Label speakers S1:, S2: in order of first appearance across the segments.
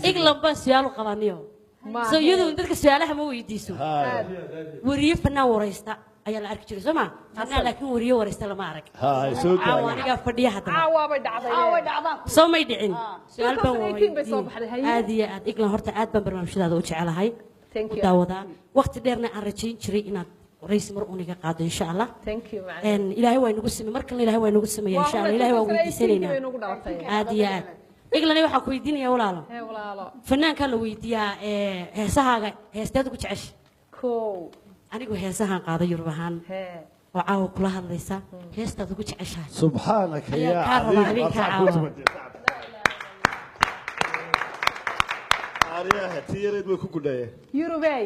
S1: England baan su'aal u qabaniyo. So iyadu dadka su'aalaha ma weydiiso. Wariye fanaan waraysta ayaa la arki jiray, soo ma fanaan, laakiin wariye waraysta lama arag.
S2: Haay, soo
S1: caawa
S2: taagay.
S1: Anigaa fadhiya haddaba.
S3: Caawa bay dhacday.
S4: Way dhacdaan.
S1: Soo may dhicin su'aal baan
S3: 2018 bay soo baxday, haye.
S1: Aad iyo aad, England, horta aad baan barnaamijyadaada u jecelahay,
S3: Thank
S1: u
S3: you.
S1: daawadaa, waqti dheerna aan rajayn jiray inaad waraysi mar uniga qaado, insha Allah.
S3: Thank you, macallin.
S1: Ilaahay waa inagu samey, mar kalena Ilaahay waa inagu sameeya, insha Allah. Ilaahay waa
S3: 2018
S1: weydiisanaynaa.
S3: Bay nagu dhalatay.
S1: Aad iyo aad, England, waxaan ku weydiinayaa, walaalo,
S3: Hee, walaalo.
S1: fanaankaa la weydiiyaa ee, heesahaaga heesteed ugu jecesha?
S3: Kow.
S1: Anigu heesahaan qaada Yurub ahaan
S3: Hee.
S1: oo caawa kula hadlaysa, heestaad ugu jeceshahay
S2: Subxaanaka
S1: ayaa
S2: yaa
S1: kaa rabaa
S2: cadiim.
S1: habeenkaa
S2: Waa
S1: caawa.
S2: sax. Aariyaha tii yareed way ku gudhayeen.
S3: Yurubey,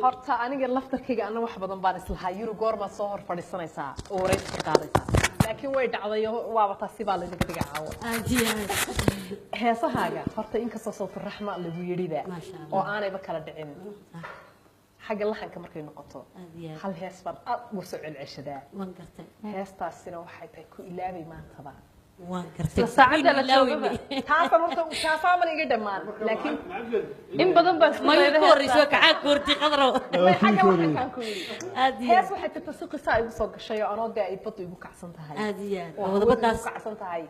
S3: horta aniga laftarkayga anna wax badan baan islahaa, Yurub, goormaad soo hor fadhiisanaysaa oo waraysi ka qaadaysaa? Laakiin way dhacday oo waaba taasi baa laydinka dhiga caawa.
S1: Aad iyo aad.
S3: Heesahaaga horta, inkastoo sawtu raxma lagu yidhiba
S1: Maasha Allah.
S3: oo aanayba kala dhicin xagga laxanka markay noqoto,
S1: Aad iyo aad.
S3: hal hees baan aad uga soo celceshadaa.
S1: Waan gartay.
S3: Heestaasina waxay tahay Ku Ilaabay Maantaba.
S1: Waan gartay.
S3: Isla saacadda la
S1: Waynu
S3: joogaba
S1: ilaaweyne.
S3: Taasan horta taasaa mana iga dhammaan, laakiin in badan baan isku
S1: Mayu
S3: dayday
S1: ku horreysay
S3: heestaa.
S1: kacaa goorti qadrow.
S3: Way xagga laxankaan ku yidhi.
S1: Aad iyo
S3: Hees
S1: aad.
S3: waxay jirta si qisaa igu soo gashay oo anoo dee ay baddu igu kacsan tahay
S1: Aad iyo aad.
S3: oo
S1: Wada
S3: hawadu
S1: baddaas.
S3: igu kacsan tahay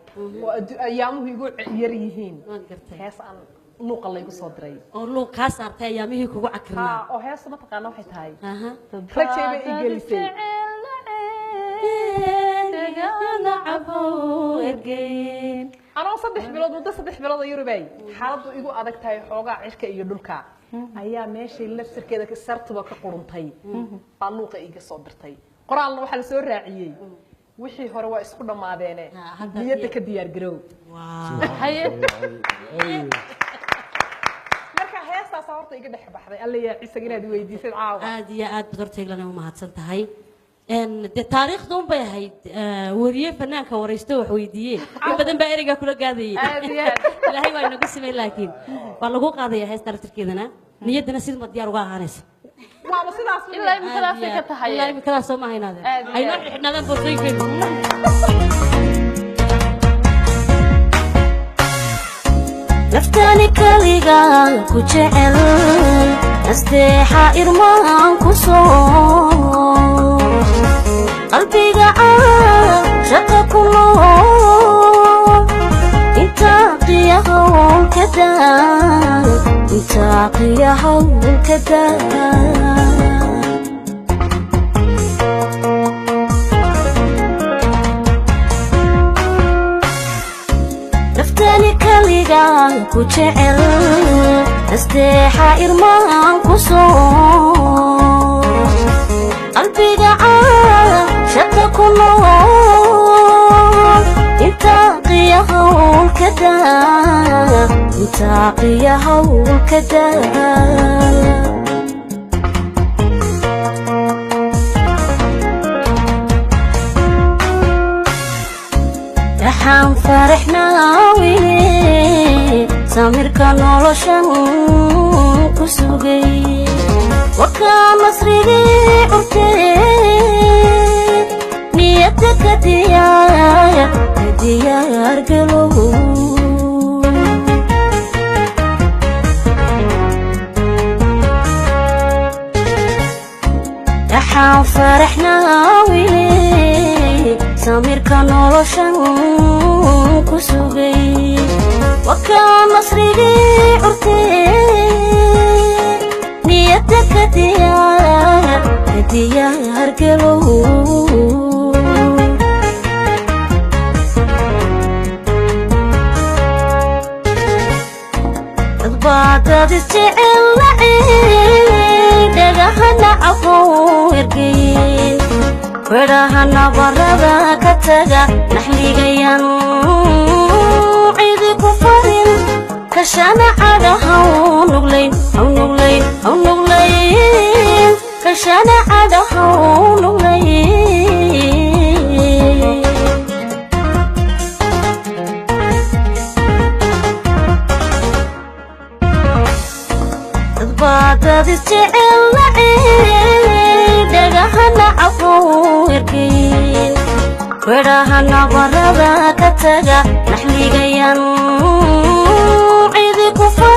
S3: oo ayaamuhu igu yar yihiin.
S1: Waan gartay.
S3: Hees aan luuqa laygu soo diray
S1: oo luuq kaa saartay ayaamihii kugu cakirnaa.
S3: Ha, oo heesta mataqaana waxay tahay
S1: Aha.
S3: rajay bay i gelisay. Anoo 3 bilood, muddo 3 bilood oo, Yurubey, xaaladdu igu adag tahay, xoogaa cirka iyo dhulka ayaa meeshay laftirkeeda sartuba ka quruntay baa luuqa iiga soo dirtay. Qoraalna waxaa la soo raaciyey, wixii hore waa isku dhammaadeene,
S1: hadda
S3: niyadda ka diyaar garow.
S4: Haye.
S3: Marka heestaasaa horta iga dhex baxday. Alla yaa cisaga inaad i weydiisad caawa.
S1: Aad iyo aad baad horta, Eglana, u mahadsan tahay. Dee taariikhda un bay ahayd wariye fanaanka waraysto wax weydiiye, in badan baa ereygaa kula gaadayay.
S4: Aad iyo aad.
S1: Ilaahay waa inagu simay, laakiin waa lagu qaadaya heesta laftirkeedana, niyaddana siduma diyaar uga ahaanaysa.
S3: Waaba sidaas.
S4: Ilaa imikadaasay ka tahay.
S1: Ilaa imikadaas soo ma haynaadeen.
S4: Aad iyo
S1: aynoo
S4: aad.
S1: xidhnaadaan boorsooyinkeenu.
S5: Naftani kaliga ku jecel, nasteexa irmaan ku soo, qalbiga aan shaqa ku nool, intaa qiya hawlka daa, intaa qiya hawlka daa. Naftani kaliga ku jecel, nasteexa irmaan ku soo, qalbiga aan shaqa ku nool, intaa qiya hawlka daa, intaa qiya hawlka daa. Waxaan faraxnaa wili samirka noloshan ku sugay, wakaa nasrigii curtee, niyadda ka diyaar, ka diyaar galow. Waxaan faraxnaa wili samirka noloshan ku sugay, wakaa nasrigii curtee, niyadda ka diyaar, ka diyaar galow. Dad isjecel nacay, dhagahana cafow ergeyn, bedhahana barada ka taga, naxligayan cidi ku farin, kashana caga haw nuglayn, haw nuglayn, haw nuglayn, kashana caga haw nuglayn. Dad isjecel nacay, dhagahana cafow ergeyn, bedhahana barada ka taga, naxligayan cidi ku farin.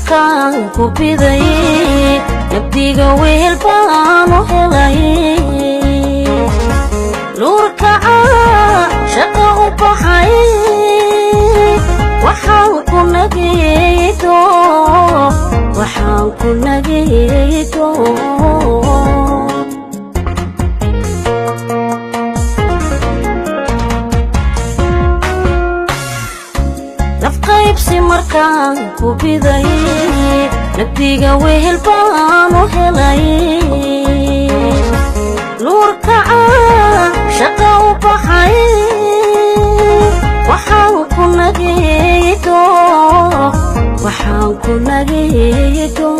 S5: markaan ku biday nabdiga wehel baan u helay nuurkaca shaqa u baxay waxaan ku nageedo waxaan ku nageedo nafqaybsi markaan ku biday nabdiga wehel baan u helay nuurkaca shaqa u baxay waxaan ku nageedo waxaan ku nageedo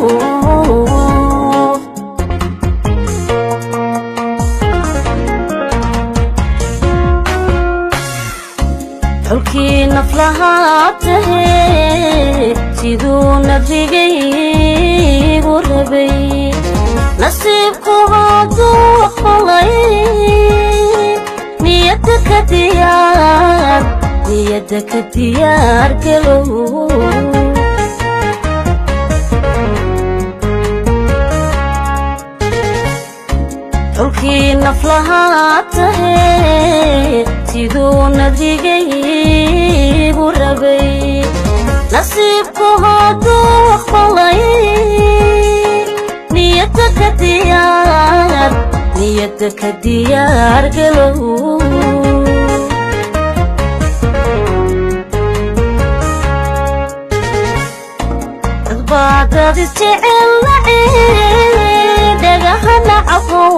S5: xulkii naflahaa tahee siduu nafigaygu rabay nasiibku hadduu aqbalay niyadda ka diyaar niyadda ka diyaar galow xulkii naflahaa tahee siduu nafigaygu rabay nasiibku hadduu aqbalay niyadda ka diyaar niyadda ka diyaar galow dadbaadad isjecel naceen dhagahana cafow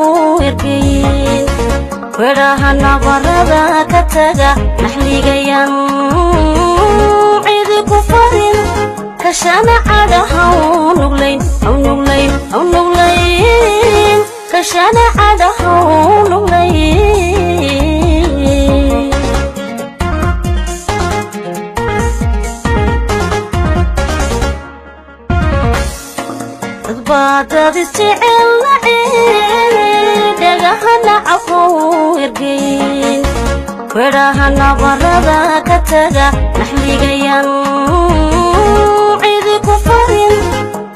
S5: ergeyn wedhahana barada ka taga naxligayan cidi ku farin kashana cadha haw nuglayn haw nuglayn haw nuglayn kashana cadha haw nuglayn dadbaadad isjecel naceen dhagahana cafow ergeyn wedhahana barada ka taga naxligayan cidi ku farin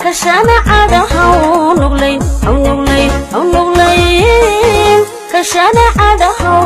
S5: kashana cadha haw nuglayn haw nuglayn haw nuglayn kashana cadha haw